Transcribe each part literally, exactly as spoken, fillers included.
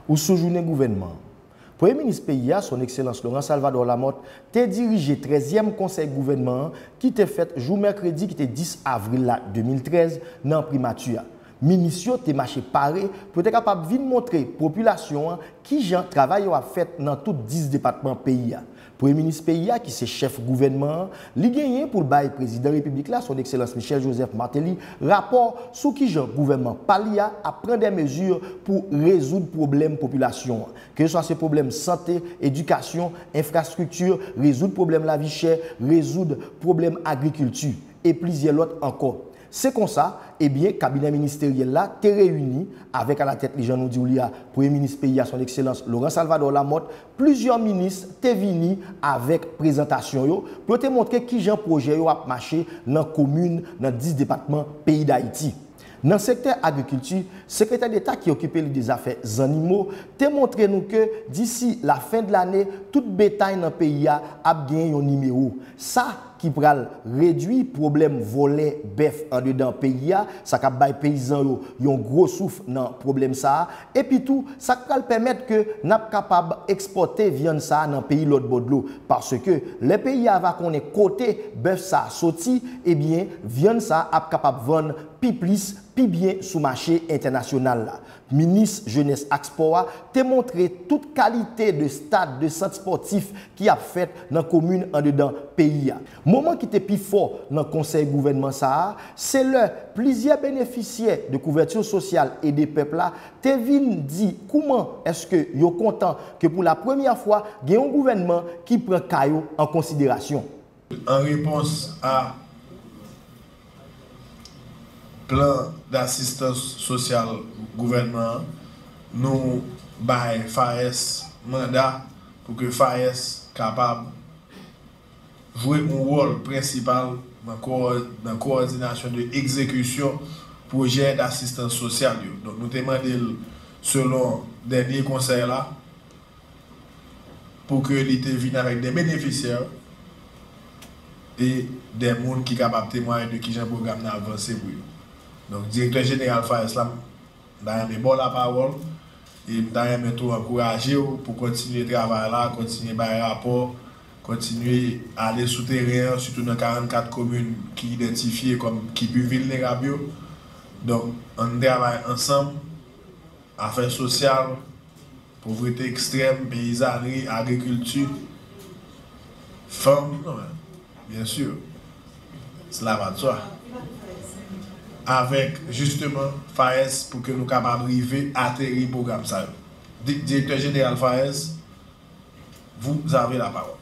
Ou sou jounen gouvènman an. Premye minis peyi a, Son Ekselans Laurent Salvador Lamothe, te dirije trèzyèm konsèy gouvènman an ki te fèt jou mèkredi ki te dis avril la de mil trèz nan primati a. Minis yo te mache pare pou yo te kapab vin montre popilasyon an kijan travay yo ap fèt nan tout dis depatman peyi a. Premye minis peyi a, ki se chèf gouvènman an, li genyen pou l bay prezidan repiblik la, Son Ekselans Michel Joseph Martelly, rapò sou kijan gouvènman pa li a ap pran de mezi pou rezoud pwoblèm popilasyon an. Keseswa se pwoblèm sante, edikasyon, enfrastrikti, rezoud pwoblèm lavi chè, rezoud pwoblèm agrikilti, e plizyè lòt ankò. Se konsa, ebyen, kabinè ministeryèl la te reyini avèk alatèt li, jan nou di w li a, Premye minis peyi a, Son Ekselans Laurent Salvador Lamothe, plizyè minis te vini avèk prezantasyon yo pou yo te montre kijan pwojè yo ap mache nan komin, nan dis depatman peyi Dayiti. Nan sektè agrikilti, Sekretè Deta ki okipe li de zafè zannimo te montre nou ke disi lafen de lane, tout betay nan peyi a ap gen yon nimewo. Sa ki pral redui pwoblèm vòlè bèf andedan peyi a, sa k ap bay peyizan yo yon gwo souf nan pwoblèm sa a, epi tou, sa k pral pèmèt ke n ap kapab ekspòte vyann sa a nan peyi lòt bò dlo, paske lè peyi a va konnen kote bèf sa a soti, ebyen, vyann sa a ap kapab vann pi plis, pi byen sou mache entènasyonal la. Minis Jenès ak Spò a te montre tout kalite de stad, de sant spòtif ki ap fèt nan komin andedan peyi a. Moman ki te pi fò nan konsèy gouvènman sa a, se lè plizyè benefisyè de kouvèti sosyal Ede Pèp la te vin di kouman èske yo kontan ke pou la premyè fwa gen yon gouvènman ki pran ka yo an konsiderasyon. An repons a plan dasistans sosyal gouvènman an, nou bay FAES manda pou ke FAES kapab jwe yon wòl prensipal nan kowò-, nan kowòdinasyon de egzekisyon pwojè dasistans sosyal yo. Donk, nou te mande l, selon dènye konsèy la, pou ke li te vin avèk de benefisyè e de moun ki kapab temwaye de kijan pwogram nan ap vanse pou yo. Donk, direktè jeneral FAES la, m ta renmen ba w lapawòl e m ta renmen tou ankouraje w pou kontinye travay la, kontinye bay rapò, kontinye ale sou teren an, sitou nan karannkat komin ki idantifye kòm ki pi vilnerab yo. Donk, ann travay ansanm, afè sosyal, povrete ekstrèm, peyizanri, agrikilti, fanm, non, byen si, cela va de soi. Avèk, jisteman, FAES pou ke nou kapab rive ateri pwogram sa yo. Di-, Direktè Jeneral FAES, vous avez la parole.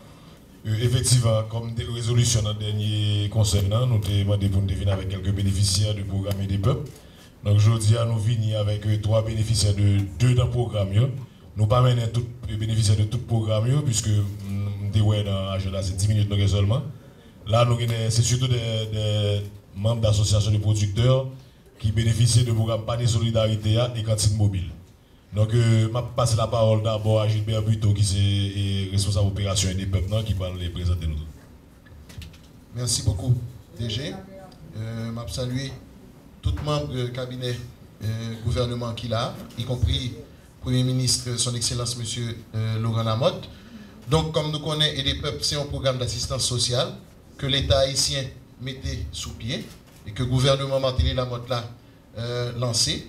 Efektivman, kòm rezolisyon nan dènye konsèy nan, nou te mande pou n te vin avèk kèlke benefisyè de pwogram Ede Pèp. Donk, jodi a, nou vini avèk twa benefisyè de de nan pwogram yo. Nou pa mennen tout benefisyè de tout pwogram yo, piske m te wè nan ajanda se dis minit nou gen sèlman. La, nou gen de, se sitou de, de manm de asosyasyon de pwodiktè ki benefisye de pwogram Panye Solidarite a e Kantin Mobil. Donk, euh, m ap pase lapawòl dabò a Gilbert Buteau, ki se, e, responsab operasyon Ede Pèp nan, ki pral prezante nou. Merci beaucoup, D G. Euh, m ap salye tout manm kabinè, euh, gouvèneman ki la, y compris Premye Minis, Son Ekselans Mesye, euh, Laurent Lamothe. Donk, kòm nou konnen, Ede Pèp se yon pwogram dasistans sosyal ke Leta ayisyen mete sou pye e ke gouvèneman Martelly Lamothe la euh, lanse.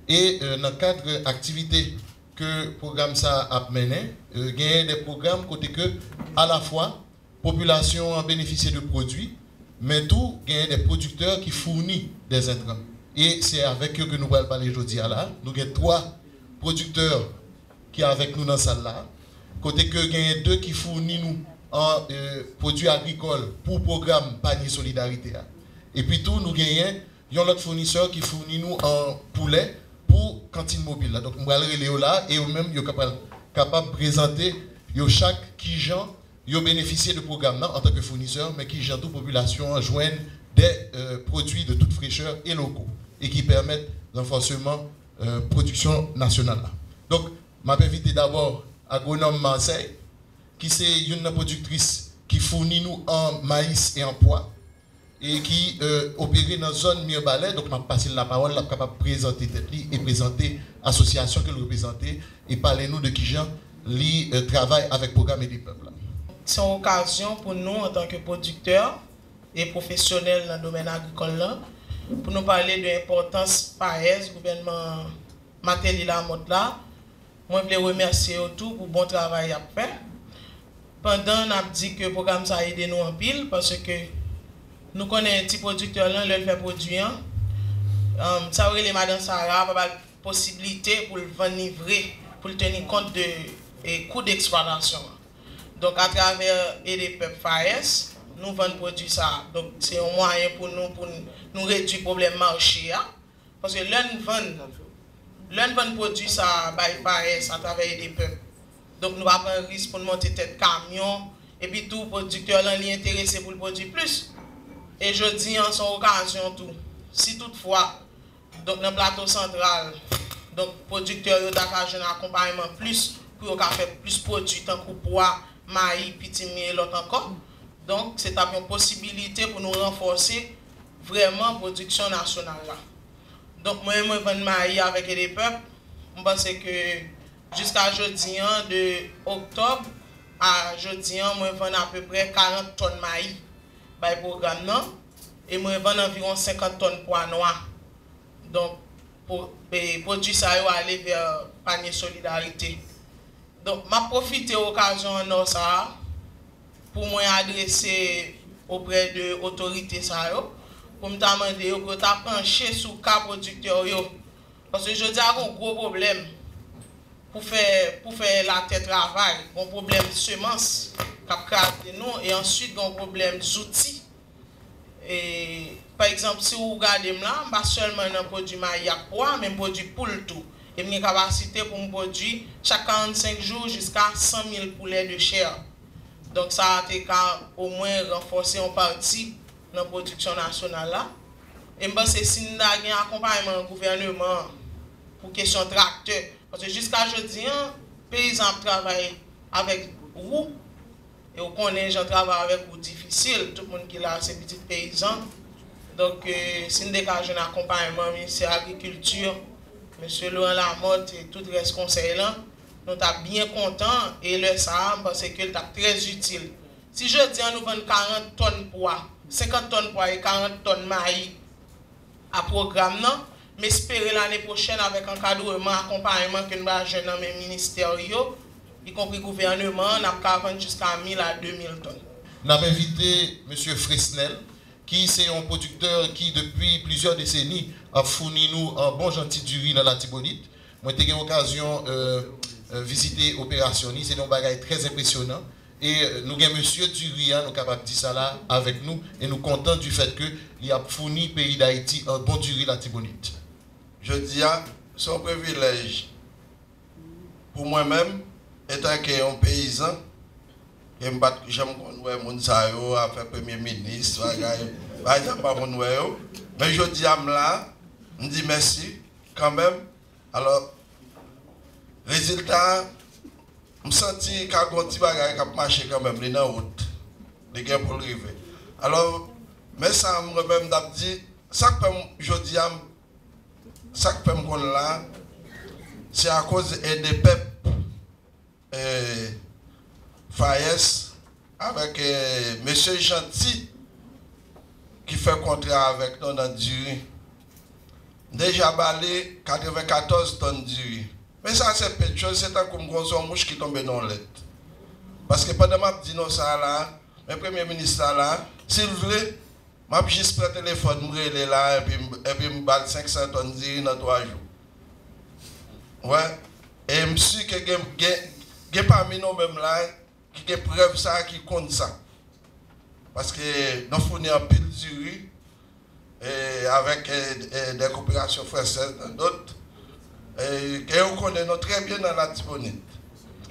E euh, nan kad aktivite ke pwogram sa a ap mennen, euh, genyen de pwogram kote ke alafwa popilasyon an benefisye de pwodui, men tou genyen de pwodiktè ki founi de entran. E se avèk yo ke nou pral pale jodi a la. Nou gen twa pwodiktè ki avèk nou nan sal la, kote ke genyen de ki founi nou an euh, pwodui agrikòl pou pwogram Panye Solidarite a. Epi tou, nou genyen yon lòt founisè ki founi nou an poulè pou kantin mobil la. Donk, m pral rele yo la e yo menm, yo kapab, kapab prezante yo chak kijan yo benefisye de pwogram nan antanke founisè, men kijan tou popilasyon an jwenn de euh, pwodui de tout frechè e loko e ki pèmèt ranfòseman euh, pwodiksyon nasyonal la. Donk, m ap envite dabò agwonòm Marseille, ki se youn nan pwodiktris ki founi nou an mayis e an pwa, e ki, euh, opere nan zòn Mirebalais. Donk, m ap pase l lapawòl, l ap kapab prezante tèt li e prezante asosyasyon ke l reprezante e pale nou de kijan li, euh, travay avèk pwogram Ede Pèp la. Se yon okazyon pou nou, antanke pwodiktè e pwofesyonèl nan domèn agrikòl la, pou nou pale de enpòtans FAES, gouvènman Martelly Lamothe la. Mwen vle remèsye yo tou pou bon travay y ap fè. Pandan n ap di ke pwogram sa a ede nou anpil, paske nou konnen ti pwodiktè lan, lè l fè pwodui an, um, sa yo rele madan Sara, pa ba l posiblite pou l vann li vre, pou l teni kont de, e, kou deksplwatasyon an. Donk, atravè Ede Pèp FAES, nou vann pwodui sa a. Donk, se yon mwayen pou nou, pou n-, nou redui pwoblèm mache a. Paske lè n vann, lè n vann pwodui sa a bay FAES atravè Ede Pèp, donk, nou pa pran risk pou n monte tèt kamyon, epi tou, pwodiktè lan, li enterese pou l pwodui plis. E jodi an, se yon okazyon tou. Si toutfwa, donk, nan Plato Santral, donk, pwodiktè yo ta ka jwenn akonpayman plis pou yo ka fè plis pwodui tankou pwa, mayi, pitimye e lòt ankò. Donk, se t ap yon posibilite pou nou ranfòse vrèman pwodiksyon nasyonal la. Donk, mwen, mwen vann mayi avèk Ede Pèp. M panse ke jiska jodi an, de oktòb a jodi an, mwen vann apeprè karant tòn mayi bay pwogram nan, e mwen vann anviwon senkant tòn pwa nwa. Donk, pwo-, e, pwodui sa yo ale vè panye solidarite. Donk, m ap pwofite okazyon onè sa a pou mwen adrese oprè de otorite sa yo, pou m ta mande yo pou yo ta panche sou ka pwodiktè yo. Paske jodi a, gen yon gwo pwoblèm pou fè, pou fè latè travay. Gen yon pwoblèm semans k ap kraze nou, e answit, gen yon pwoblèm zouti. E, pa egzanp, si w gade m la, m pa sèlman nan pwodui mayi ak pwa, men m pwodui poul tou. E m gen kapasite pou m pwodui chak karannsenk jou jiska san mil poulè de chè. Donk, sa a te ka omwen ranfòse yon pati nan pwodiksyon nasyonal la. E m panse si n ta gen akonpayman gouvèneman an pou kesyon traktè, paske jiska jodi an, peyizan ap travay avèk wou, e w konnen jan travay avèk wou difisil, tout moun ki la se pitit peyizan. Donk, e, si n te ka jwenn akonpayman Ministè Agrikilti, Mesye Laurent Lamothe e tout rès konsèy lan, nou t ap byen kontan, e lè sa a, m panse ke l t ap trè itil. Si jodi an nou vann karant tòn pwa, senkant tòn pwa e karant tòn mayi a pwogram nan, m espere lane pwochèn avèk ankadreman, akonpayman ke n pral jwenn nan men ministè yo, ikonpri gouvèneman an, n ap ka vann jiska mil a de mil tòn. N ap envite Mesye Fresnel, ki se yon pwodiktè ki, depi plizyè deseni, ap founi nou an bon jan ti diri nan Latibonit. Mwen te gen okazyon, euh, euh, vizite operasyon li. Se te yon bagay trè enpresyonan. E, euh, nou gen mesye diri a, nou kapab di sa la avèk nou. E nou kontan du fait que li ap founi peyi Dayiti an bon diri Latibonit. Jodi a, se yon privilèj pou mwen menm, etanke yon peyizan, ke m pa t janm konn wè moun sa yo, afè premye minis, bagay, bagay sa m pa konn wè yo. Men jodi a m la, m di mèsi kanmenm. Alò, rezilta a, m santi ka gon ti bagay k ap mache kanmenm, li nan wout. Li gen pou l rive. Alò, men sa mwen menm m t ap di, sa k fè m jodi a, m Sa k fè m konn la, se akoz Ede Pèp, e, FAES, avèk, e, mesye Jeanty ki fè kontra avèk nou nan diri. M deja ba li katrevenkatòz tòn diri. Men sa se pèt choz, se tankou m konn se yon mouch ki tonbe nan yon lèt. Paske pandan m ap di nou sa la, men premye minis la la, si l vle, m ap jis pran telefòn, m rele la, epi m, epi m ba l senk san tòn diri nan twa jou. Wè, e m si ke gen, gen, gen pami nou menm la, ki gen prèv sa, ki konn sa. Paske nou founi anpil diri, e, avèk, e, e, de koperasyon fransèz, nan dòt, e, ke yo konnen nou trè byen nan Latibonit.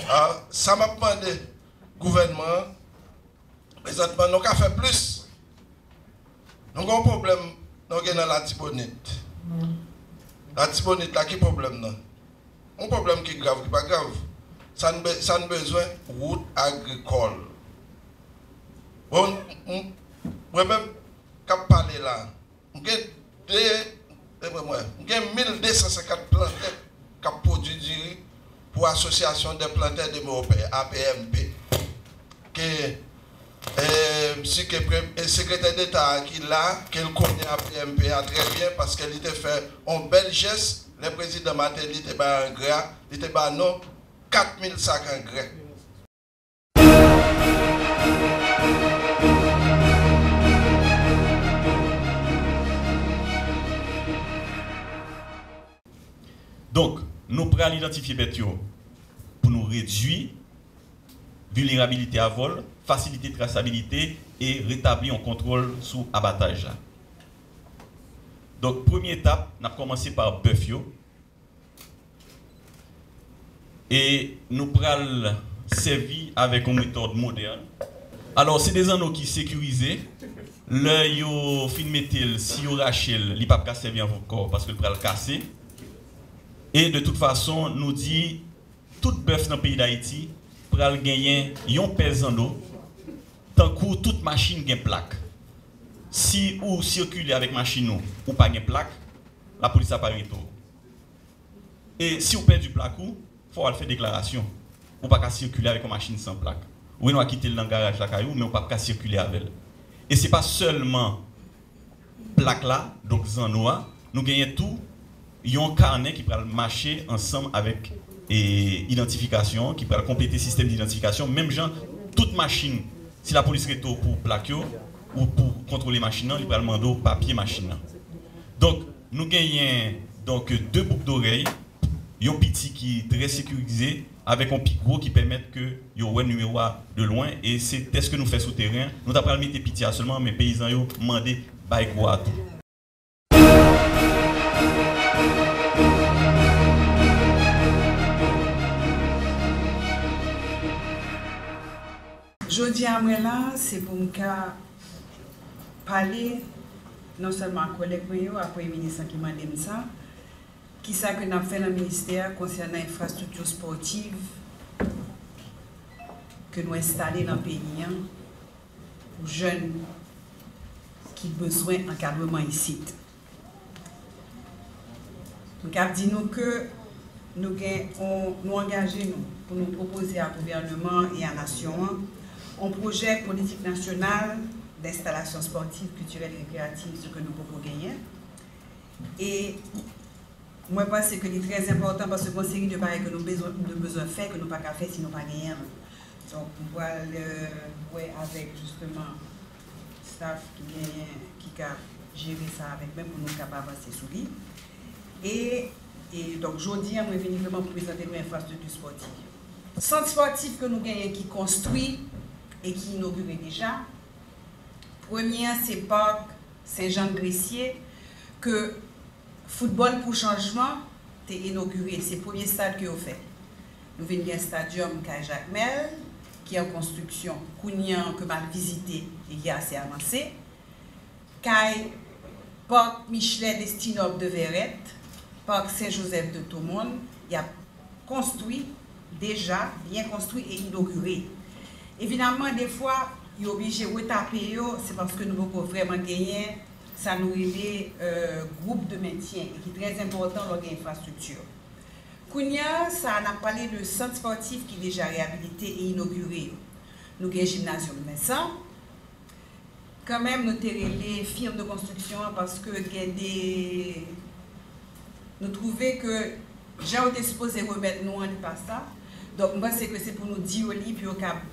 A, sa m ap mande gouvènman an, prezantman, nou ka fè plis. Nou gen yon pwoblèm nou gen nan Latibonit. Latibonit la, ki pwoblèm nan? Yon pwoblèm ki grav, ki pa grav. Sa n be-, sa n bezwen, wout agrikòl. Bon, m, mwen menm, k ap pale la, m gen de, e mwen, mwen, m gen mil de san senkant plantè k ap pwodui diri pou Association des Planteurs de Meaux Pères, A P M P, ke, e, m si ke pre-, e, sekretè deta a ki la, ke l konnen A P M P a trè byen, paske li te fè yon bèl jès, lè prezidan Martelly te bay angrè a, li te ba nou kat mil sak angrè. Donk, nou pral idantifye bèt yo pou nou redui vilnerabilite a vòl, fasilite trasabilite e retabli yon kontwòl sou abataj la. Donk, premye etap, n ap kòmanse pa bèf yo. E nou pral sèvi avèk yon metòd modèn. Alò, se de zanno ki sekirize. Lè yo fin mete l, si yo rache l, li p ap ka sèvi ankò paske l pral kase. E de tout fason, nou di tout bèf nan peyi Dayiti pral genyen yon pè zanno, tankou tout machin gen plak. Si ou sikile avèk machin ou, ou pa gen plak, lapolis ap arete w. E si w pèdi plak ou, fò w al fè deklarasyon. Ou pa ka sikile avèk yon machin san plak. Ou gen dwa kite l nan garaj lakay ou, men ou p ap ka sikile avè l. E se pa sèlman plak la, donk zanno a, nou genyen tou yon kanè ki pral mache ansanm avèk, e, idantifikasyon, ki pral konplete sistèm idantifikasyon. Menm jan, tout machin, si lapolis rete w pou plak yo, ou pou kontwole machin nan, li pral mande w papye machin nan. Donk, nou genyen, donk, de bouk dorèy, yon piti ki trè sekirize, avèk yon pi gwo ki pèmèt ke yo wè nimewo a de lwen, e se tès ke nou fè sou teren. Nou ta pral mete piti a sèlman, men peyizan yo mande bay gwo a tou. Jodi a mwen la, se pou m ka pale non sèlman ak kòlèg mwen yo, ak premye minis lan ki mande m sa, kisa ke n ap fè nan ministè a konsènan enfrastrikti espòtiv ke nou enstale nan peyi an pou jèn ki bezwen ankadreman isit. M kab di nou ke nou gen, on, nou angaje nou pou nou pwopoze a gouvènman e a nasyon an on pwojè politik nasyonal denstalasyon espòtiv, kiltirèl e rekreyativ, sa ke nou poko genyen. E mwen panse ke li trè enpòtan paske gon seri de bagay ke nou bezwen, nou bezwen fè ke nou pa ka fè si nou pa genyen l. Donk, m pral, euh, wè avèk, jisteman, staff ki genyen, ki ka jere sa avèk mwen pou nou kab avanse sou li. E, e donk, jodi a, mwen vini vrèman pou prezante nou enfrastrikti espòtiv. Sant espòtif ke nou genyen ki konstwi e ki inogire deja. Premye an, se Park Sen Jan Gresye, ke Foutbòl pou Chanjman te inogire, se premye stad ke yo fè. Nou vin gen estadyòm kay Jakmèl, ki an konstriksyon. Kounye a ke m al vizite, li ase avanse. Kay Park Michelet Destinord de Verrette, Park Sen Jozèf de Tomòn, y ap konstwi deja, byen konstwi e inogire. Evidaman, defwa, yo oblije retape yo, se paske nou poko vrèman genyen sa nou rele, euh, gwoup de mentyen, e ki trè enpòtan lè w gen enfrastrikti. Kounye a, sa a, n ap pale de sant espòtif ki deja reyabilite e inogire yo. Nou gen Jimnazyòm Vincent, kanmenm, nou te rele firm de konstriksyon an paske gen de, nou twouve ke jan yo te sipoze remèt nou an, li pa sa. Donk, m panse ke se pou nou di yo li, pou yo kab,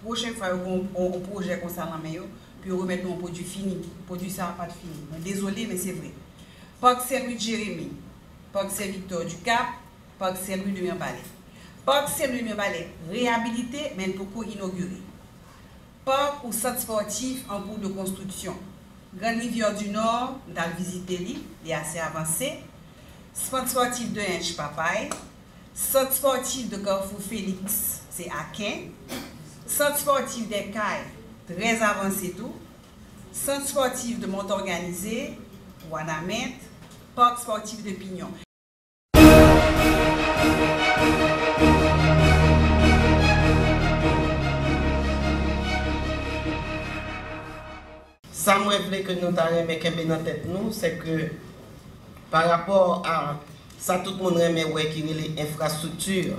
pwochen fwa yo gen yon, yon, yon pwojè konsa nan men yo, pou yo remèt nou yon pwodui fini. Pwodui sa a pa t fini. Mwen dezole, men se vre. Park Sen Lwi Jeremi, Park Sen Viktò Dikap, Park Sen Lwi de Mibalè. Park Sen Lwi de Mibalè reyabilite, men l poko inogire. Park ou sant espòtif an kou de konstriksyon. Grann Rivyè di Nò, m t al vizite li, li ase avanse. Sant espòtif de Ench Papay, sant espòtif de Kafou Felix, se Aken, sant espòtif de Kay, trè avanse tou, sant espòtif de Mont Organisé, Wanament, park espòtif de Pinyon. Sa mwen vle ke nou ta renmen kenbe nan tèt nou, se ke pa rapò a sa tout moun renmen wè ki rele enfrastrikti,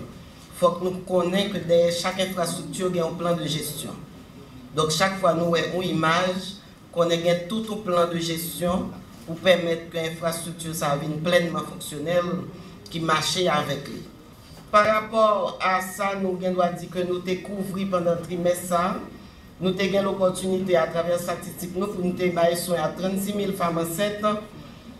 fòk nou konnen ke dèyè chak enfrastrikti gen yon plan de jesyon. Donk, chak fwa nou wè yon imaj, konnen gen tout yon plan de jesyon pou pèmèt ke enfrastrikti sa vin plènman fonksyonèl, ki mache avèk li. Pa rapò a sa, nou gen dwa di ke nou te kouvri pandan trimès sa, nou te gen lopòtinite, atravè estatistik nou, pou nou te bay swen a trannsis mil fanm ansent,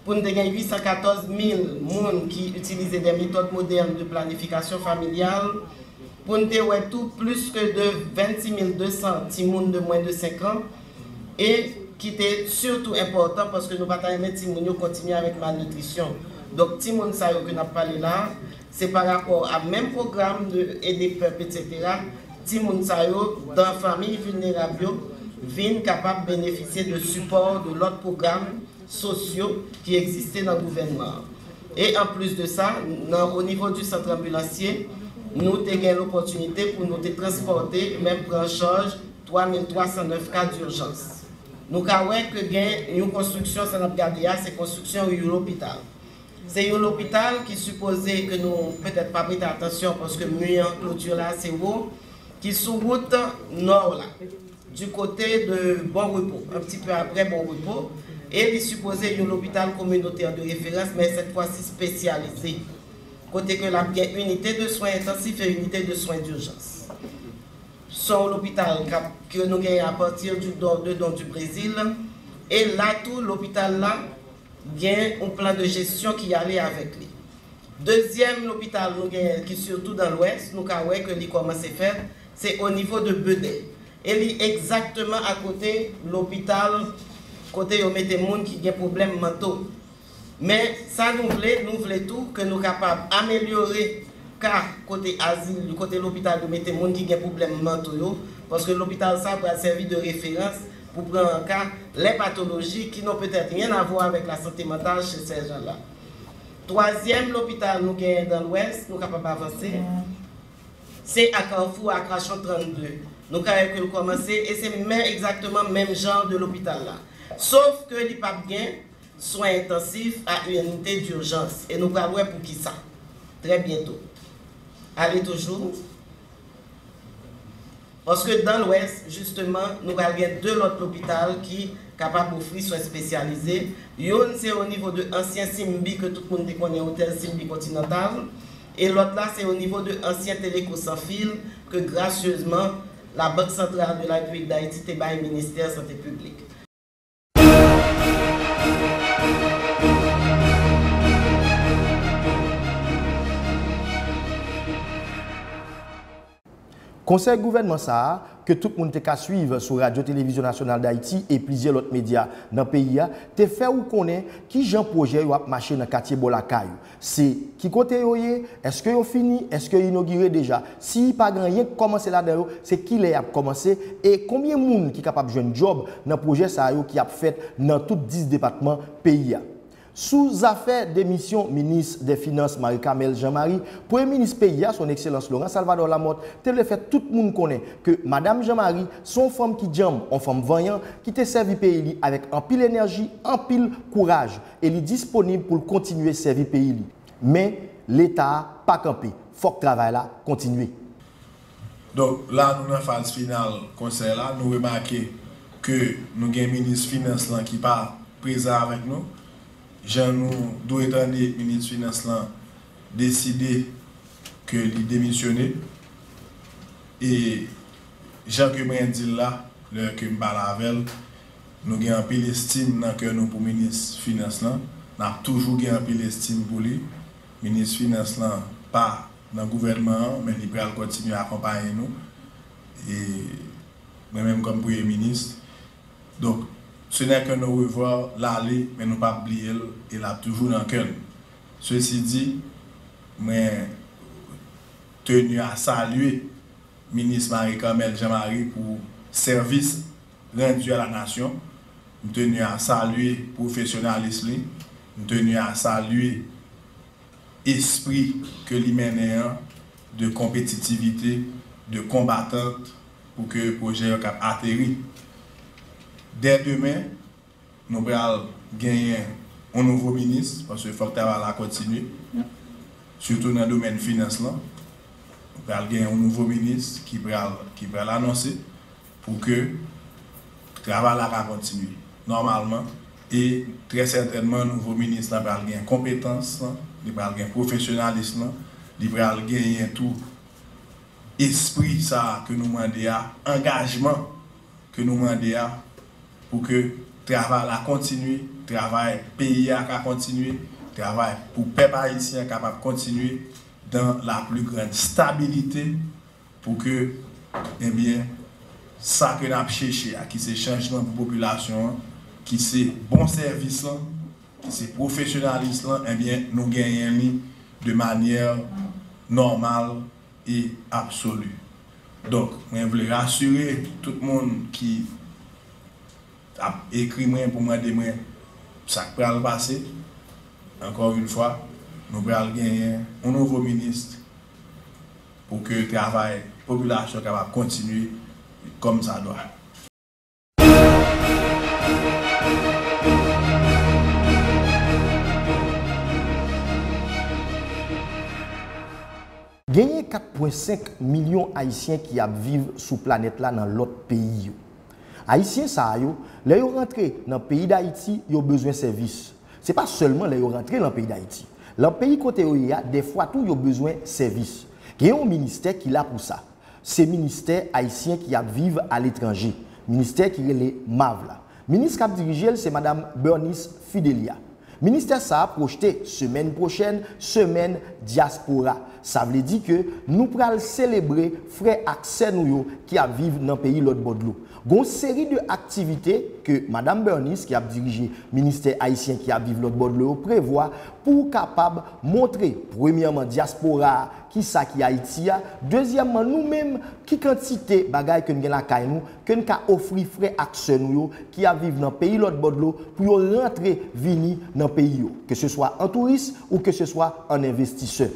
pou nou te gen uit san katòz mil moun ki itilize de metòd modèn de planifikasyon familyal, pou nou te wè tou plis ke de vennsis mil de san timoun de mwens de senk an, e ki te sitou enpòtan paske nou pa ta renmen timoun yo kontinye avèk malnitrisyon. Donk, timoun sa yo ke n ap pale la, se pa rapò a menm pwogram de ede pèp, etsetera. Timoun sa yo, dan fanmi vilnerab yo, vin kapab benefisye de sipò de lòt pwogram sosyo ki egziste nan gouvènman an. E anplis de sa, nan, o nivo di sant anbilansye, nou te gen lopòtinite pou nou te transpòte, menm pran an chaj twa mil twa san nèf ka dijans. Nou ka wè ke gen yon konstriksyon, sa n ap gade a, se konstriksyon yon lopital. Se yon lopital ki sipoze ke nou petèt pa prete atansyon paske mi an, kloti la ase wo, ki sou wout nò la, du côté de Bon Repos, un petit peu après Bon Repos, e li sipoze yon lopital kominotè de référence, men cette fois-ci spécialisé, kote ke l ap gen inite de swen entansif e inite de swen dijans. Se yon lopital k ap, ke nou genyen apati du don, de don du Brésil, e la tou, lopital la gen yon plan de jesyon ki ale avèk li. Dezyèm lopital nou genyen ki sitou dan Lwès, nou ka wè ke li kòmanse fèt, se o nivo de Bedè. E li egzakteman akote lopital kote yo mete moun ki gen pwoblèm manto. Men sa nou vle, nou vle tou ke nou kapab amelyore ka kote azil, kote lopital yo mete moun ki gen pwoblèm manto yo, paske lopital sa pral sèvi de referans pou pran an ka, les pathologies qui n'ont peut-être rien à voir avec la santé mentale chez ces gens-là. Twazyèm lopital nou genyen dan Lwès, nou kapab avanse. Se a Kafou a Krachon trannde. Nou ka wè ke l kòmanse, e se men, egzakteman menm jan de lopital la. Sof ke li p ap gen swen entansif a inite dijans. E nou pral wè poukisa. Trè byento. Ale toujou. Paske dan Lwès, jisteman, nou pral gen de lòt lopital ki kapab ofri swen espesyalize. Youn se o nivo de ansyen Simbi ke tout moun te konnen, Otèl Simbi Kontinantal, e lòt la se o nivo de ansyen Teleco Sans Fil ke grasyezman Labank Santral de la Repiblik Dayiti te bay Ministè Sante Piblik. Konsèy gouvènman sa a, ke tout moun te ka swiv sou Radyo Televizyon Nasyonal Dayiti e plizyè lòt medya nan peyi a, te fè ou konnen kijan pwojè yo ap mache nan katye bò lakay ou. Se ki kote yo ye, èske yo fini, èske yo inogire deja, si pa gen anyen k kòmanse ladan yo, se kilè y ap kòmanse, e konbyen moun ki kapab jwenn djòb nan pwojè sa yo ki ap fèt nan tout dis depatman peyi a. Sou zafè demisyon minis dè finans Marie Carmelle Jean Marie, premye minis peyi a, Son Ekselans Laurent Salvador Lamothe, te vle fè tout moun konnen ke Madam Jean Marie se yon fanm ki djanm, yon fanm vanyan, ki te sèvi peyi li avèk anpil enèji, anpil kouraj, e li disponib pou l kontinye sèvi peyi li. Men, Leta a pa kanpe, fòk travay la kontinye. Donk, la nou nan faz final konsèy la, nou remake ke nou gen minis finans lan ki pa prezan avèk nou. Jan nou dwe tande, minis finans lan deside ke li demisyone. E jan ke mwen di l la, lè ke m pale avè l, nou gen anpil estim nan kè nou pou minis finans lan. N ap toujou gen anpil estim pou li. Minis finans lan pa nan gouvènman an, men li pral kontinye akonpaye nou. E mwen menm kòm premye minis. Donk, ce n'est qu'un au revoir, l ale, men nou p ap bliye l, e l ap toujou nan kè n. Ceci dit, mwen tenu à saluer minis Marie Carmelle Jean Marie pou sèvis rendi a la nasyon. M tenu à saluer pwofesyonalis li. M tenu à saluer espri ke li mennen an de konpetitivite, de konbatant, pou ke pwojè yo kab ateri. Dè demen, Nou pral genyen yon nouvo minis, paske fòk travay la kontinye, sitou nan domèn finans lan. Nou pral genyen yon nouvo minis ki pral, ki pral anonse pou ke travay la ka kontinye nòmalman. E trè sètènman, nouvo minis lan pral gen konpetans, li pral gen pwofesyonalis lan, li pral genyen tou espri sa a ke nou mande a, angajman ke nou mande a, pou ke travay la kontinye, travay peyi a ka kontinye, travay pou pèp ayisyen an kapab kontinye dans la plus grande stabilité, pou ke, ebyen, sa ke n ap chèche a, ki se chanjman pou popilasyon an, ki se bon sèvis lan, ki se pwofesyonalis lan, ebyen, nou genyen li de manyè nòmal e absoli. Donk, mwen vle rasire tout moun ki ap ekri mwen pou mande mwen sa k pral pase. Encore une fois, nou pral genyen yon nouvo minis pou ke travay popilasyon kapab kontinye kòmsadwa. Genyen kat pwen senk milyon Ayisyen ki ap viv sou planèt la nan lòt peyi yo. Ayisyen sa a yo, lè yo rantre nan peyi Dayiti, yo bezwen sèvis. Se pa sèlman lè yo rantre lan peyi Dayiti. Lan peyi kote yo ye a, dèfwa tou yo bezwen sèvis. Gen yon ministè ki la pou sa. Se ministè ayisyen ki ap viv aletranje, ministè ki rele mav la. Minis k ap dirije l se madam Bernice Fidelia. Ministè sa a pwojte semèn pwochèn semèn dyaspora. Sa vle di ke nou pral selebre frè ak sè nou yo ki ap viv nan peyi lòtbò dlo. Gon seri de aktivite ke madam Bernice ki ap dirije ministè ayisyen ki ap viv lòtbò dlo yo prevwa pou kapab montre premyèman dyaspora a kisa ki Ayiti a, dezyèmman nou menm ki kantite bagay ke n gen lakay nou ke n ka ofri frè ak sè nou yo ki ap viv nan peyi lòtbò dlo pou yo rantre vini nan peyi yo, ke se swa an touris ou ke se swa an envestisè.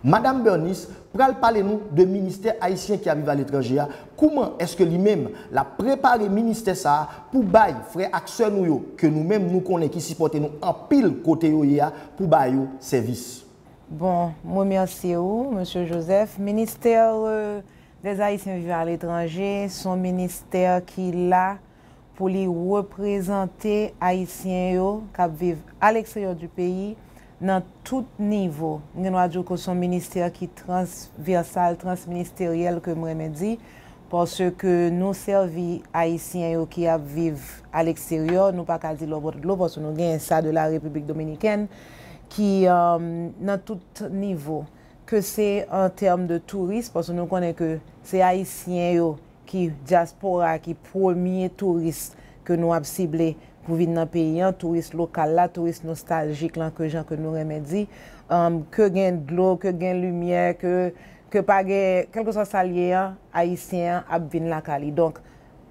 Madam Bernice pral pale nou de ministè ayisyen ki ap viv aletranje a, kouman èske li menm l ap prepare ministè sa a pou bay frè ak sè nou yo ke nou menm nou konnen ki sipòte nou anpil kote yo ye a pou ba yo sèvis. Bon, m remèsye ou, mesye Joseph. Ministè euh, des Haïtiens vivant à l'étranger se yon ministè ki la pou li reprezante Ayisyen yo k ap viv à l'extérieur du pays nan tout nivo. M gen dwa di w ke se yon ministè ki transvèsal, transministeryèl ke m renmen di, paske nou sèvi Ayisyen yo ki ap viv à l'extérieur, nou pa ka di lòtbò dlo, paske nou genyen sa de la République Dominicaine, ki euh, nan tout nivo, ke se an tèm de touris, paske nou konnen ke se Ayisyen yo ki dyaspora ki premye touris ke nou ap sible pou vin nan peyi an, touris lokal la, touris nostaljik lan ke jan ke nou renmen di, um, ke gen dlo, ke gen limyè, ke, ke pa gen, kèlkeswa sa l ye an, Ayisyen an ap vin lakay li. Donk,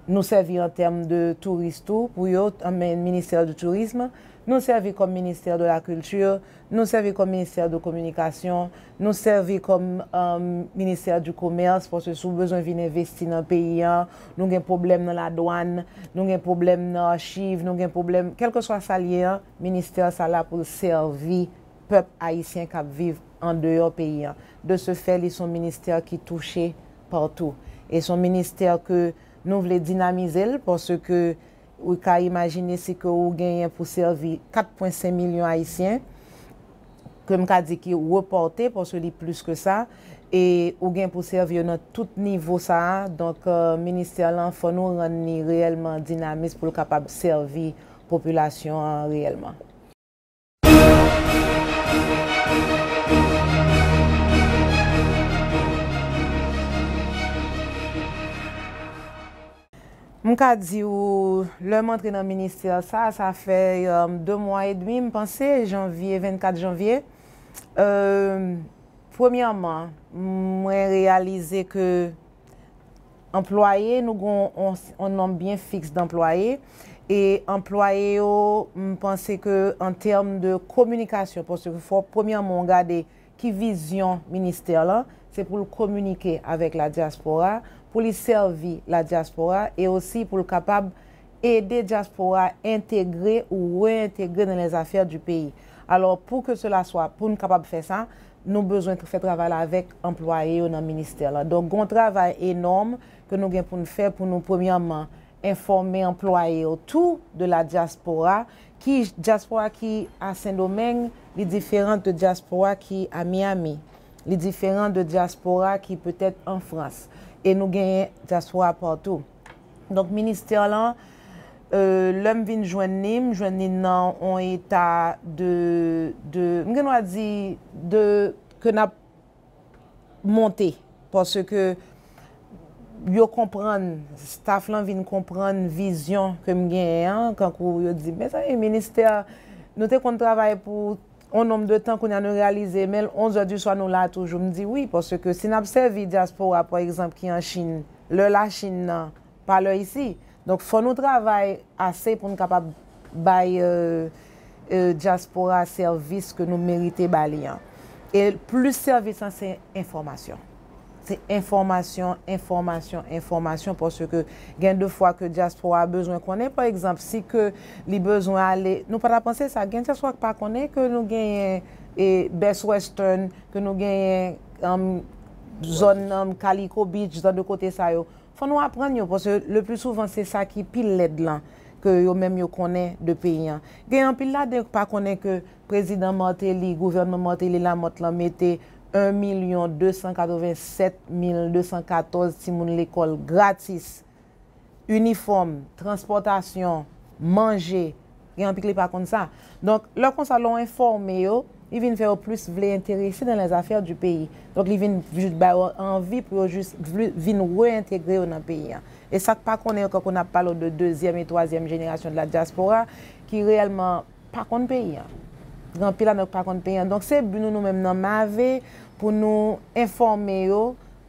nou sèvi an tèm de touris tou pou yo, anmen ministè du tourisme, nou sèvi kòm ministè de la culture, nou sèvi kòm ministè de kominikasyon, nou sèvi kòm um, ministè du commerce, paske si w bezwen vin envesti nan peyi an, nou gen pwoblèm nan ladwàn, nou gen pwoblèm nan achiv, nou gen pwoblèm, kèlkeswa sa l ye an, ministè sa la pou l sèvi pèp ayisyen k ap viv andeyò peyi an. De ce fait, li se yon ministè ki touche patou. E se yon ministè ke nou vle dinamize l, paske ou ka imajine si ke ou genyen pou sèvi kat pwen senk milyon ayisyen, ke m ka di ki repòte, paske li plis ke sa, e ou gen pou sèvi yo nan tout nivo sa a. Donk, euh, ministè lan, fò nou rann li reyèlman dinamis pou l kapab sèvi popilasyon an reyèlman. M ka di w, lè m antre nan ministè sa, sa fè um, de mwa edmi, m panse, janvye, vennkat janvye. Euh, premyèman, mwen reyalize ke anplwaye, nou gen yon nonb byen fiks d anplwaye. E anplwaye yo, m panse ke an tèm de kominikasyon, paske fò premyèman w gade ki vizyon ministè lan, se pou l kominike avèk ladyaspora, pou li sèvi ladyaspora e osi pou l kapab ede dyaspora entegre ou reyentegre dans les affaires du pays. Alò, pour que cela soit, pou n kapab fè sa, nou bezwen fè travay la avèk anplwaye yo nan ministè la. Donk, gon travay enòm ke nou gen pou n fè pou nou, premyèman, enfòme anplwaye yo tou de la diaspora, ki dyaspora ki a Sendomeng, li diferan de dyaspora ki a Miami, li diferan de dyaspora ki petèt an Frans. E nou genyen dyaspora patou. Donk, ministè lan, euh, lè m vin jwenn li, m jwenn li nan yon eta de, de, m gen dwa di, de, ke n ap monte. Paske yo konprann, staff lan vin konprann vizyon ke m genyen an, kankou yo di, mezanmi, ministè, nou te konn travay pou yon nonb de tan, kounye a nou reyalize, men onz è di swa nou la toujou. M di wi, paske si n ap sèvi dyaspora, pa egzanp, ki an Chin, lè Lachin nan, pa lè isi. Donk, fò nou travay ase pou n kapab bay, euh, euh, dyaspora sèvis ke nou merite ba li an. E plis sèvis lan, se enfòmasyon. Se enfòmasyon, enfòmasyon, enfòmasyon, paske gen de fwa ke dyaspora a bezwen konnen, pa egzanp, si ke li bezwen ale, nou pa ta panse sa, gen dyaspora ki pa konnen ke nou genyen, e, Best Western, ke nou genyen, um, zòn, um, Calico Beach, zòn de kote sa yo. Fò nou aprann yo, paske le pli souvan se sa ki pi lèd lan, ke yo menm yo konnen de peyi an. Gen anpil ladan yo ki pa konnen ke prezidan Martelly, gouvènman Martelly Lamothe lan mete en milyon de san katreven sèt mil de san katòz timoun lekòl gratis, inifòm, transpòtasyon, manje, gen anpil ki pa konn sa. Donk, lè konsa, lè w enfòme yo, li vin fè yo plis vle enterese dans les affaires du pays. Donk, li vin jis ba yo anvi pou yo jis vle, vin reyentegre yo nan peyi an. E sa k pa konnen yo, kankou n ap pale w de dezyèm e twazyèm jenerasyon de la diaspora, ki reyèlman pa konn peyi an. Gen anpil ladan yo ki pa konn peyi an. Donk, se bi nou, nou menm nan Mave, pou nou enfòme yo,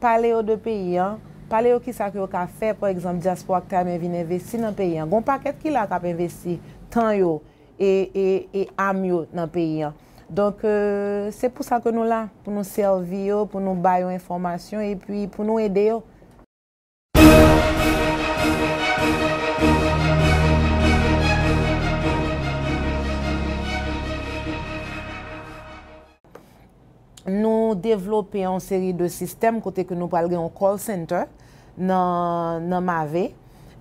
pale yo de peyi an, pale yo kisa ke yo ka fè, pa egzanp, dyaspora ki ta renmen vin envesti nan peyi an. Gon pakèt ki la k ap envesti tan yo e, e, e am yo nan peyi an. Donk, euh, se pou sa ke nou la, pou nou sèvi yo, pou nou ba yo enfòmasyon, epi pou nou ede yo. Nou devlope yon seri de sistèm kote ke nou pral gen yon call center nan, nan Mave.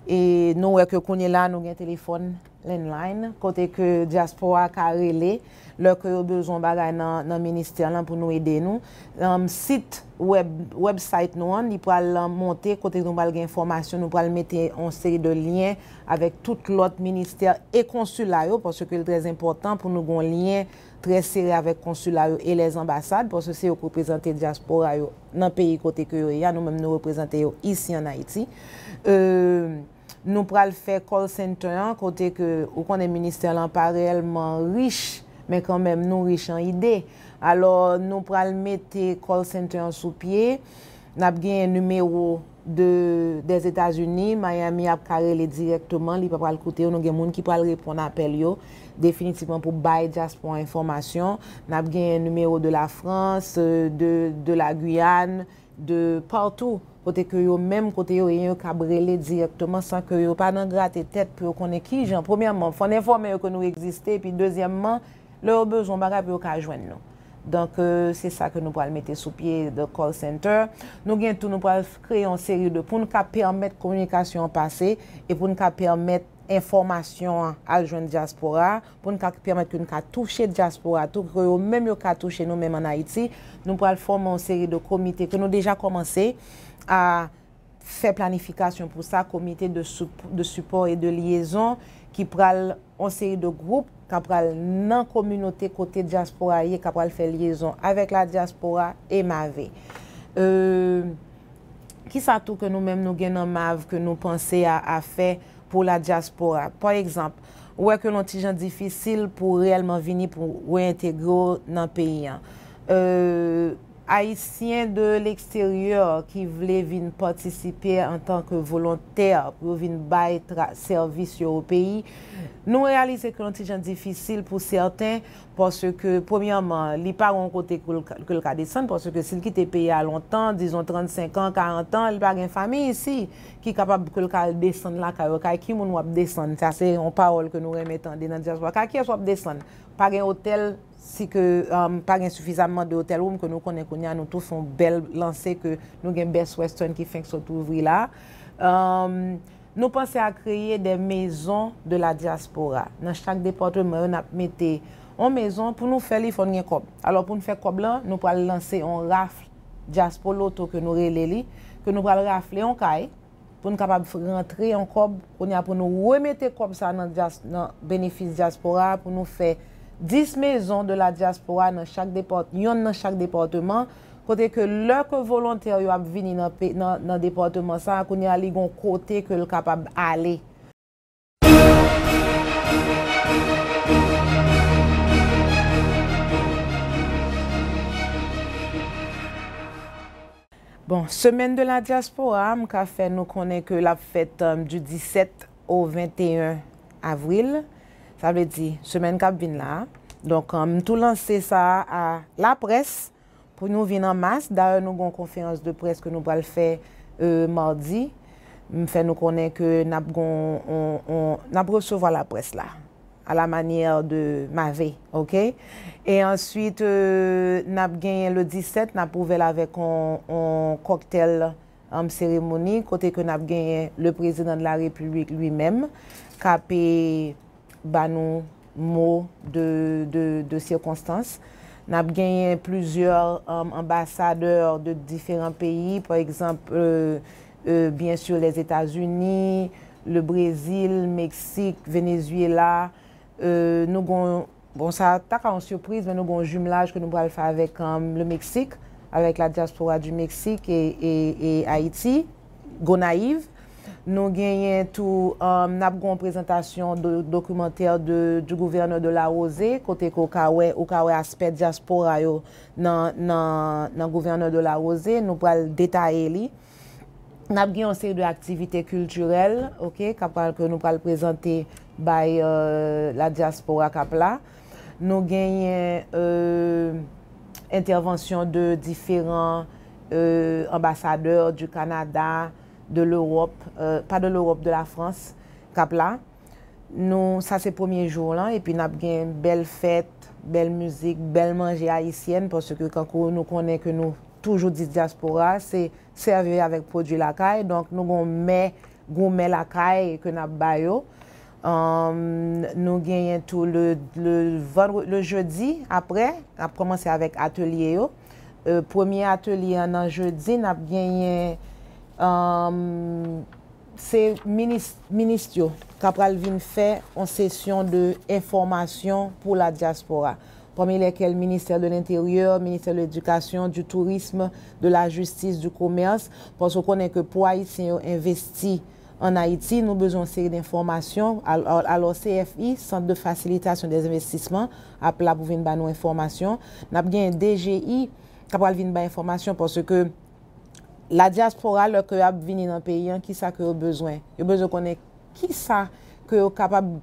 E nou wè ke kounye la, nou gen telefòn landline, kote ke dyaspora ka rele lè ke yo bezwen yon bagay nan, nan ministè lan pou nou ede nou. Um, sit web, website nou an, li pral, um, monte kote nou pral gen enfòmasyon, nou pral mete yon seri de lyen avèk tout lòt ministè e konsila yo, paske l trè enpòtan pou nou gen yon lyen trè sere avèk konsila yo e lèzanbasad, paske se yo k reprezante dyaspora yo nan peyi kote ke yo ye a, nou menm nou reprezante yo isi an Ayiti. Euh, nou pral fè call center an, kote ke ou konnen ministè lan pa reyèlman rich, men kanmenm nou rich an ide. Alò, nou pral mete call center an sou pye. N ap genyen nimewo de, des États-Unis, Miami ap ka rele dirèkteman, li pa pral koute yo, nou gen moun ki pral reponn apèl yo, definitivman pou bay dyaspora enfòmasyon. N ap genyen nimewo de la France, de, de la Guyane, de partou, kote ke yo menm, kote yo ye, yo kab rele dirèkteman san ke yo pa nan grate tèt pou yo konnen kijan. Premyèman, fò n enfòme yo ke nou egziste, epi dezyèmman, lè yo bezwen yon bagay pou yo ka jwenn nou. Donk, euh, se sa ke nou pral mete sou pye, the call center. Nou gen tou, nou pral kreye yon seri de, pou n ka pèmèt kominikasyon an pase e pou n ka pèmèt enfòmasyon an al jwenn dyaspora, pou n ka pèmèt ke n ka touche dyaspora tou, ke yo menm yo ka touche nou menm an Ayiti. Nou pral fòme yon seri de komite ke nou deja kòmanse a fè planifikasyon pou sa, komite de, sup- de sipò e de lyezon ki pral yon seri de gwoup ka pral nan kominote kote dyaspora ye, ka pral fè lyezon avèk la dyaspora e Mave. Euh, kisa tou ke nou menm nou gen nan Mav ke nou panse a, a fè pou la dyaspora? Pa egzanp, ou wè ke l yon ti jan difisil pou reyèlman vini pou reyentegre w nan peyi an. Euh, Ayisyen de leksteryè ki vle vin patisipe antanke volontè pou yo vin bay tra- sèvis yo o peyi, nou reyalize ke yon ti jan difisil pou sèten, paske, premyèman, li pa gen yon kote ke l ka- ke l ka desann, paske si l kite peyi a lontan, dizon trannsenk an, karant an, li pa gen fanmi isi ki kapab ke l ka al desann lakay yo. Kay ki moun w ap desann? Sa se yon pawòl ke nou renmen tande nan dyaspora. Kay kiyès w ap desann? Pa gen otèl, si ke, um, pa gen sifizamman de hotel room ke nou konnen kounye a, nou tou fè yon bèl lanse ke nou gen Best Western ki fenk sot ouvri la. Um, nou panse a kreye des maisons de la diaspora. Nan chak depatman yo, n ap mete yon mezon. Pou nou fè li, fò n gen kòb. Alò, pou n fè kòb lan, nou pral lanse yon rafle Diaspo Lotto ke nou rele li, ke nou pral rafle yon kay, pou n kapab f- rantre yon kòb, kounye a pou nou remete kòb sa nan dyas- nan benefis dyaspora, pou nou fè dis maisons de la diaspora nan chak depart- yonn nan chak depatman, kote ke lè ke volontè yo ap vini nan pe- nan, nan depatman sa, kounye a li gon kote ke l kapab ale. Bon, Semaine de la Diaspora, m ka fè nou konnen ke l ap fèt, um, du dix-sept au vingt et un avril. Sa vle di, semèn k ap vin la. Donk, um, m tou lanse sa a laprès pou nou vin an mas. Dayè, nou gen yon konferans de près ke nou pral fè, euh, madi. M fè nou konnen ke n ap gon, on, on, n ap resevwa laprès la. À la manière de Mavé, ok? E answit, euh, n ap genyen le disèt, n ap ouvè l avèk on, on kòktèl, um, seremoni, kote ke n ap genyen le président de la République lui-même, k ap, eh, ba nou mo de, de, de circonstance. N ap genyen plizyè, um, anbasadè de diferan peyi, pa egzanp, euh, euh, bien sûr, les États-Unis, le Brésil, Mexique, Venezuela, euh, nou gon, bon, sa ta ka yon sipriz, men nou gon jimlaj ke nou pral fè avèk, um, le Mexique, avec la diaspora du Mexique et, et, et Haïti, Gonayiv. Nou genyen tou, um, n ap gon prezantasyon do, dokimantè de, du gouverneur de la Rosée, kote ke ou ka wè, ou ka wè aspè dyaspora yo nan, nan, nan gouverneur de la Rosée. Nou pral detaye li. N ap gen yon seri de aktivite kiltirèl, ok, k ap pral, ke nou pral prezante bay, euh, la diaspora k ap la. Nou genyen, euh, entèvansyon de diferan, euh, anbasadè du Canada, de l'Europe, euh, pas de l'Europe, de la France, k ap la. Nou, sa se premye jou lan, epi n ap gen bèl fèt, bèl mizik, bèl manje ayisyèn, paske kankou nou konnen ke nou toujou di dyaspora, se sèvi avèk pwodui lakay. Donk, nou gon mè goumè lakay ke n ap ba yo. Um, nou genyen tou le, le, vandre- le jedi, apre, n ap kòmanse avèk atelye yo. Euh, premye atelye an nan jedi, n ap genyen, um, se minis, minis yo k ap pral vin fè yon sesyon de enfòmasyon pou la diaspora, parmi lesquels ministère de l'Intérieur, ministère de l'Éducation, du Tourisme, de la Justice, du Commerce, paske w konnen ke pou Ayisyen yo envesti ann Ayiti, nou bezwen yon seri de enfòmasyon. Al- al- Alò, C F I, Centre de Facilitation des Investissements, ap la pou vin ba nou enfòmasyon. N ap gen D G I k ap pral vin bay enfòmasyon, paske la diaspora, lè ke y ap vini nan peyi an, kisa ke yo bezwen? Yo bezwen konnen kisa ke yo kapab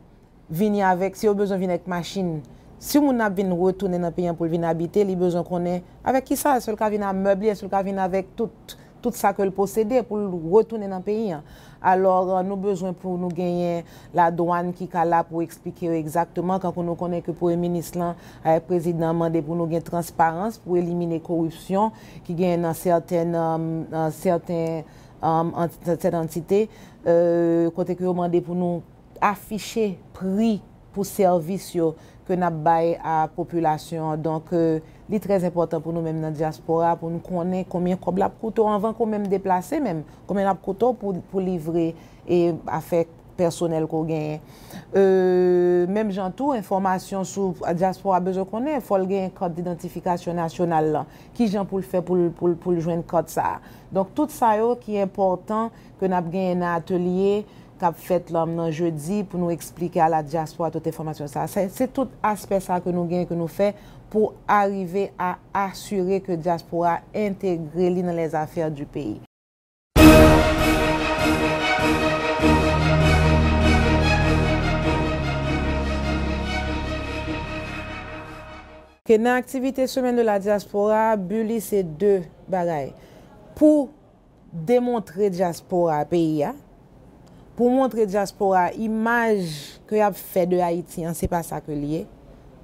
vini avèk, si yo bezwen vin avèk machin. Si moun nan ap vin retounen nan peyi an pou l vin abite, li bezwen konnen avèk kisa, èske l ka vin a mèb li, èske l ka vin avèk tout, tout sa ke l posede pou l retounen nan peyi an. Alò, nou bezwen pou nou genyen ladwàn ki ka la pou eksplike yo egzakteman, kankou nou konnen ke premye minis lan avèk prezidan an mande pou nou gen transparans, pou elimine koripsyon ki genyen nan sètèn, um, nan sèten, um, ant- sèten antite, euh, kote ke yo mande pou nou afiche pri pou sèvis yo ke n ap bay a popilasyon an. Donk, euh, li trè enpòtan pou nou menm nan dyaspora pou n konnen konbyen kòb l ap koute w anvan ke w menm deplase menm, konbyen l ap koute w pou, pou livre e afè pèsonèl ke w genyen. Euh, menm jan tou, enfòmasyon sou dyaspora bezwen konnen, fò l genyen kat didantifikasyon nasyonal lan. Kijan pou l fè pou l, pou l, pou l jwenn kat sa a? Donk, tout sa yo ki enpòtan ke n ap genyen nan atelye k ap fèt la nan jedi pou nou eksplike a la diaspora tout enfòmasyon sa a. Se, se tout aspè sa a ke nou genyen, ke nou fè pou arive a asire ke dyaspora entegre li nan lèzafè di peyi. Ke nan aktivite Semaine de la Diaspora, bi li se de bagay. Pou demontre dyaspora peyi a, pou montre dyaspora imaj ke y ap fè de Ayiti an, se pa sa ke l ye.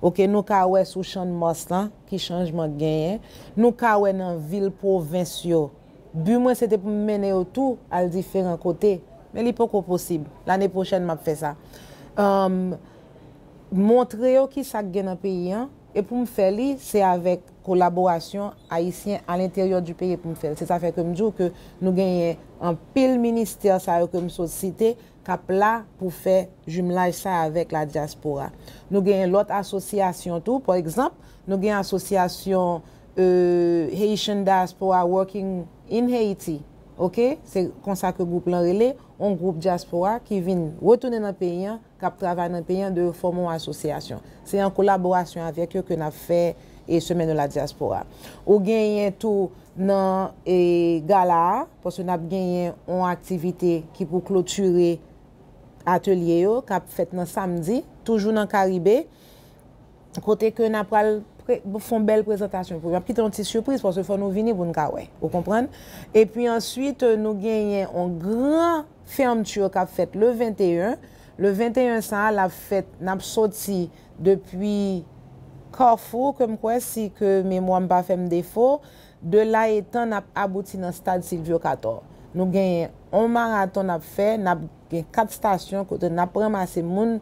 Oke, nou ka wè sou Chann Mars lan ki chanjman k genyen, nou ka wè nan vil pwovens yo. Bi mwen se te pou m mennen yo tou al diferan kote, men li poko posib. Lane pwochèn m ap fè sa. Anm, montre yo ki sa k gen nan peyi an, e pou m fè li, se avèk kolaborasyon ayisyen alenteryè di peyi pou m fè l. Se sa fè ke m di w ke nou genyen anpil ministè sa yo ke m sot site k ap la pou fè jimlaj sa avèk la dyaspora. Nou genyen lòt asosyasyon tou, pa egzanp, nou gen asosyasyon, e, Haitian Diaspora Working in Haiti, oke? Se konsa ke gwoup lan rele, yon gwoup dyaspora ki vin retounen nan peyi an, k ap travay nan peyi an, de yo fòme yon asosyasyon. Se an kolaborasyon avèk yo ke n ap fè, e, Semaine de la Diaspora. Ou genyen tou nan, e, gala a, paske n ap genyen yon aktivite ki pou klotire atelye yo, k ap fèt nan samdi, toujou nan Karibe, kote ke n ap pral pre-, fè yon bèl prezantasyon pou yo. M ap kite yon ti sipriz, paske fò nou vini pou n ka wè. Ou konprann? Epi answit, nou genyen yon gran fèmti k ap fèt le venteyen. Le venteyen sa a, l ap fèt, n ap soti depi Kafou, ke m kwè, si ke memwa m pa fè m defo, de la etan n ap abouti nan stad Sylvio Cator. Nou genyen yon maraton n ap fè, n ap gen kat stasyon kote n ap ranmase moun.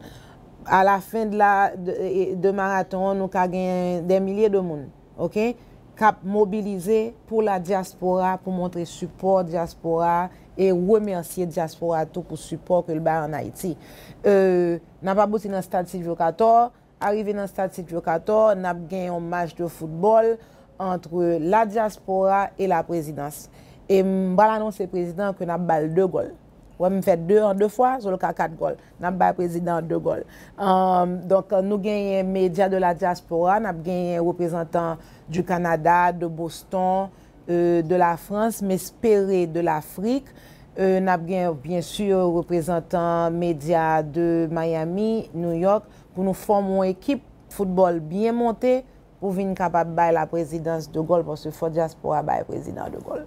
A la fen de la, de, de maraton an, nou ka gen dè milye de moun, oke, k ap mobilize pou la dyaspora, pou montre sipò dyaspora e remèsye dyaspora tou pou sipò ke l bay an Ayiti. E, n ap abouti nan stad Sylvio Cator, arive nan stad Sylvio Cator, n ap gen yon match de foutbòl entre la diaspora et la présidence. E m pral anonse prezidan ke n ap ba l de gòl. Wè, m fè de an de fwa, so l ka kat gòl. N ap bay prezidan an de gòl. Anm, donk, nou genyen Média de la Diaspora, n ap genyen reprezantan du Canada, de Boston, e, de la France, m espere de l'Afrique. E, n ap gen, byen si, reprezantan medya de Miami, New York, pou nou fòme yon ekip foutbòl byen monte pou vin kapab bay la prezidans de gòl, paske fò dyaspora bay prezidan de gòl.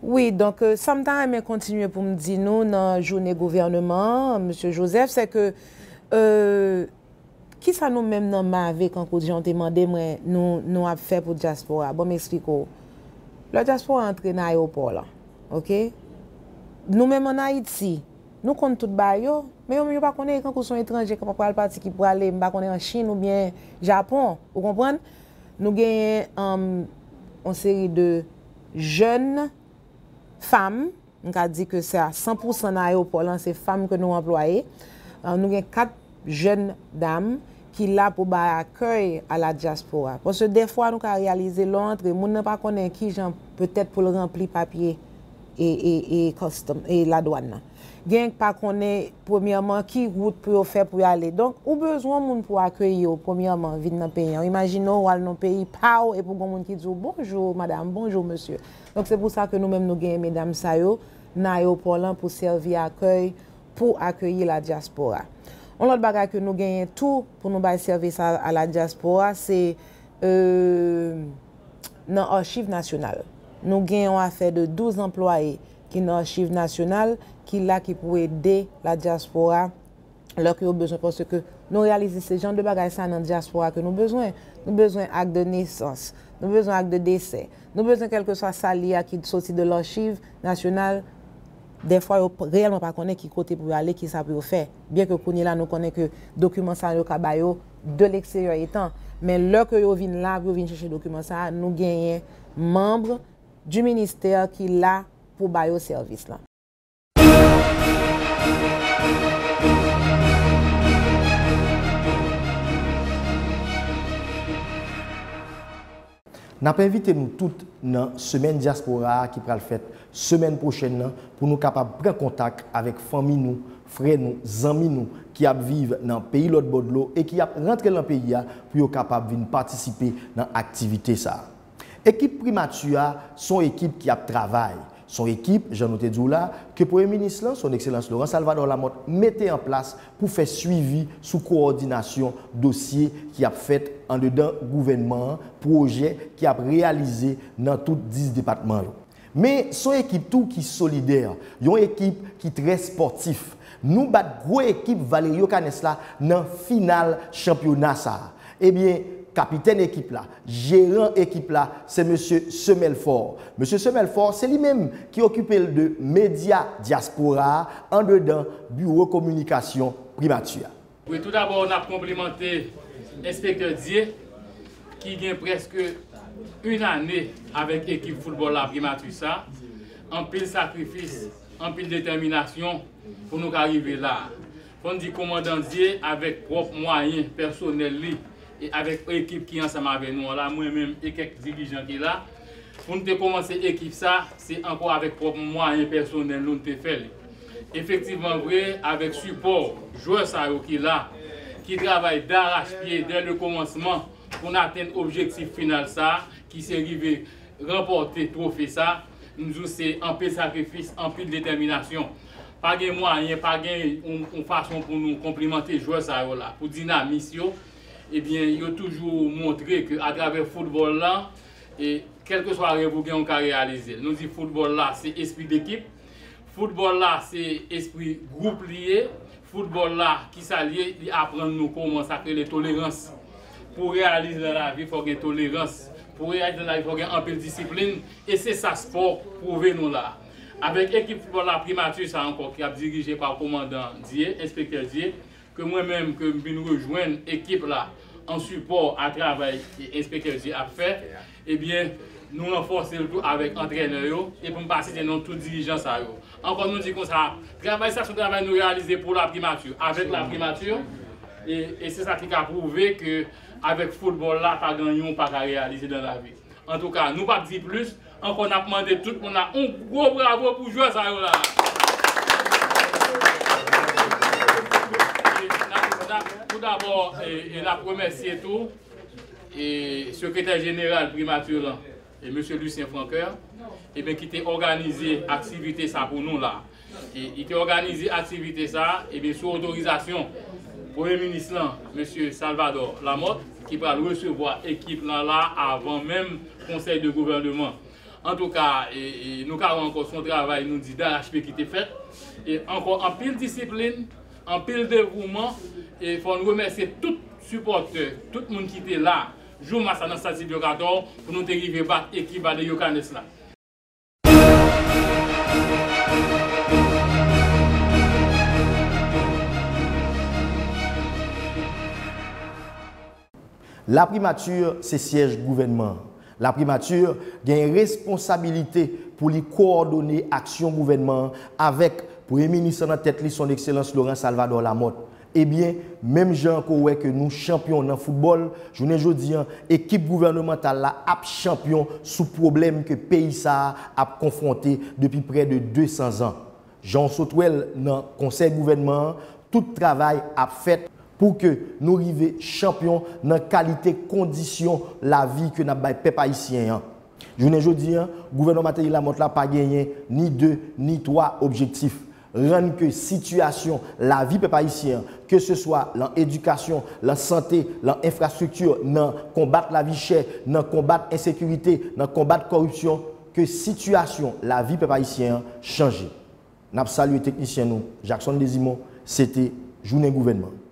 Wi, donk, e, sa m ta renmen kontinye pou m di nou nan jounen gouvèneman an, Mesye Joseph, se ke, e, kisa nou menm nan MAVE, kankou jan w te mande mwen, nou, nou ap fè pou dyaspora? Bon, m eksplike w. Lè dyaspora antre nan ayewopò lan, oke? Nou menm ann Ayiti, nou konn tout bagay yo, men yo menm yo pa konnen, e kankou se yon etranje k ap pral pati, ki prale, m pa konnen an Chin oubyen Japon, ou konprann? Nou genyen, anm, yon seri de jèn fanm, m ka di ke se a san pou san nan ayewopò lan, se fanm ke nou anplwaye. E, nou gen kat jèn dam ki la pou bay akèy a la diaspora. Paske dèfwa nou ka reyalize lè w antre, moun nan pa konnen kijan petèt pou l ranpli papye e, e, e custom, e ladwàn nan. Gen k pa konnen, premyèman, ki wout pou yo fè pou y ale. Donk, ou bezwen yon moun pou akeyi w, premyèman, vin nan peyi an. Imajine w, w al nan peyi pa w, epi w gen yon moun ki di w, "Bonjou, madanm, bonjou, mesye." Donk, se pou sa ke nou menm, nou genyen medam sa yo nan ayewopò lan pou sèvi akèy, pou akeyi la diaspora. Yon lòt bagay ke nou genyen tou pou nou bay sèvis a, a la diaspora, se, e, nan Achiv Nasyonal. Nou gen yon afè de douz anplwaye ki nan Achiv Nasyonal, ki la, ki pou ede la diaspora lè ke yo bezwen, paske nou reyalize se jan de bagay sa nan diaspora ke nou bezwen. Nou bezwen ak de nesans, nou bezwen ak de desè, nou bezwen kèlkeswa sa l ye a ki soti de Lachiv Nasyonal. Dèfwa, yo p-, reyèlman pa konnen ki kote pou yo ale, kisa pou yo fè. Byen ke kounye la, nou konnen ke dokiman sa yo ka ba yo de leksteryè etan. Men lè ke yo vin la, yo vin chèche dokiman sa, nou genyen manm di ministè ki la pou ba yo sèvis lan. N ap envite nou tout nan semèn dyaspora a ki pral fèt semèn pwochèn nan pou nou kapab pran kontak avèk fanmi nou, frè nou, zanmi nou ki ap viv nan peyi lòt bò dlo e ki ap rantre nan peyi a pou yo kapab vin patisipe nan aktivite sa a. Ekip Primati a se yon ekip ki ap travay. Se yon ekip, jan nou te di w la, ke Premye Minis lan, Son Ekselans Laurent Salvador Lamothe, mete an plas pou fè swivi sou kowòdinasyon dosye ki ap fèt andedan gouvènman an, pwojè ki ap reyalize nan tout dis depatman yo. Men se yon ekip tou ki solidè, yon ekip ki trè spòtif. Nou bat gwo ekip Valerio Canes la nan final chanpyona sa a. Ebyen, kapitèn ekip la, jeran ekip la, se mesye Semelfort. Mesye Semelfort, se li menm ki okipe l de medya dyaspora a andedan biwo kominikasyon Primati a. Wi, tou dabò, n ap konplimante Enspektè Dié, ki gen prèske yon ane avèk ekip foutbòl la Primati sa. Anpil sakrifis, anpil detèminasyon pou nou ka rive la. Fò n di kòmandan Dié, avèk pwòp mwayen pèsonèl li e avèk ekip ki ansanm avè nou an la, mwen menm e kèk dirijan ki la, pou n te kòmanse ekip sa, se ankò avèk pwòp mwayen pèsonèl nou n te fè li. Efektivman vre, avèk sipò jwè sa yo ki la, ki travay darachpye dè le kòmansman pou n atenn objektif final sa, ki se rive ranpòte twofe sa, m di w se anpil sakrifis, anpil detèminasyon. Pa gen mwayen, pa gen yon, yon fason pou nou konplimante jwè sa yo la. Pou dinamis yo, ebyen, yo toujou montre ke atravè foutbòl la, e kèlkeswa rèv ou gen, ou ka reyalize l. Nou di foutbòl la, se espri dekip. Foutbòl la, se espri gwoup li ye. Foutbòl la, kisa l ye? Li aprann nou kòman sa k rele tolerans. Pou w reyalize nan lavi, fò w gen tolerans. Pou w reyalize nan lavi, fò w gen anpil disiplin. E se sa spò pwouve nou la. Avèk ekip foutbòl la Primati sa ankò, ki ap dirije pa kòmandan Dié, Enspektè Dié, ke mwen menm, ke m vin rejwenn ekip la an sipò a travay Enspektè Dié ap fè, ebyen, nou ranfòse l tou avèk antrènè yo, e pou m pa site non tout dirijan sa yo. Ankò nou di konsa, travay sa se yon travay nou reyalize pou la Primati, avèk la Primati, e, e se sa ki ka pwouve ke avèk foutbòl la, pa gen anyen ou pa ka reyalize nan lavi. Antouka, nou p ap di plis, ankò n ap mande tout moun la yon gwo bravo pou jwè sa yo la. E n ap, n ap, tou dabò, e, e n ap remèsye tou, e, sekretè jeneral Primati lan, e mesye Lucien Francoeur, ebyen, ki te òganize aktivite sa pou nou la. E, li te òganize aktivite sa, ebyen, sou otorizasyon Premye Minis lan, mesye Salvador Lamothe, ki pral resevwa ekip lan la avan menm konsèy de gouvèneman. Antouka, e, e, nou ka wè ankò se yon travay, nou di, darachpye ki te fèt. E ankò anpil disiplin, anpil devouman, e fò n remèsye tout sipòtè, tout moun ki te la, jou match la nan stad Sylvio Cator, pou nou te rive bat ekip Valerio Canes la. Laprimati se syèj gouvènman an. Laprimati gen responsabilite pou li kowòdone aksyon gouvènman an avèk Premye Minis lan nan tèt li, Son Ekselans Laurent Salvador Lamothe. Ebyen, menm jan ke w wè ke nou chanpyon nan foutbòl, jounen jodi an, ekip gouvènemantal la ap chanpyon sou pwoblèm ke peyi sa a ap konfwonte depi prè de de san zan. Jan w sot wè l nan konsèy gouvènman an, tout travay ap fèt pou ke nou rive chanpyon nan kalite kondisyon lavi ke n ap bay pèp ayisyen an. Jounen jodi an, gouvènman Martelly Lamothe la pa genyen ni de, ni twa objektif. Rann ke sitiyasyon lavi pèp ayisyen an, keseswa lan edikasyon, lan sante, lan enfrastrikti, nan konbat lavi chè, nan konbat ensekirite, nan konbat kòripsyon, ke sitiyasyon lavi pèp ayisyen an chanje. N ap salye teknisyen nou, Jackson Desimond, se te jounen gouvènman.